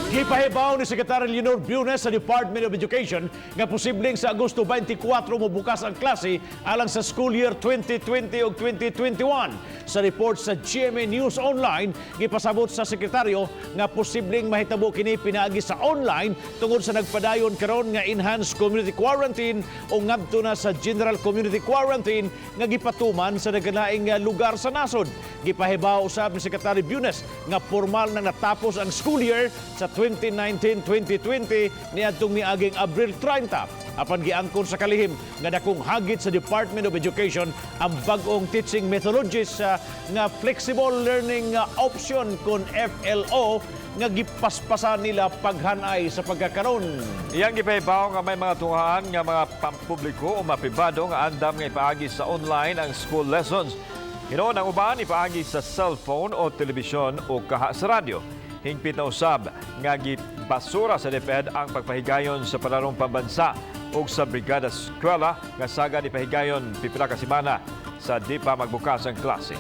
Gipahibaw ni Secretary Leonor Briones sa Department of Education nga posibleng sa Agosto 24 mobukas ang klase alang sa school year 2020 ug 2021. Sa report sa GMA News Online, gipasabot sa sekretaryo nga posibleng mahitabo kini pinaagi sa online tungod sa nagpadayon karon nga enhanced community quarantine o ngadto na sa general community quarantine nga gipatuman sa nagkalaing lugar sa nasod. Gipahibaw usab ni Secretary Briones nga formal na natapos ang school year sa 2019-2020 niadtong miaging Abril 30. Apan giangkon sa kalihim nga dakong hagit sa Department of Education ang bag-ong teaching methodologies nga flexible learning option kon FLO nga gipaspasan nila paghanay sa pagkakaron. Iyang gipahibaw nga may mga tungahan nga mga pampubliko o mapribado nga andam nga ipaagi sa online ang school lessons. Hinuon ang uban ipaagi sa cellphone o telebisyon o kaha sa radyo. Hingpit na usab nga gibasura sa DepEd ang pagpahigayon sa palarong pambansa ug sa Brigada Eskwela nga sagad ipahigayon pipila ka semana sa di pa magbukas ang klase.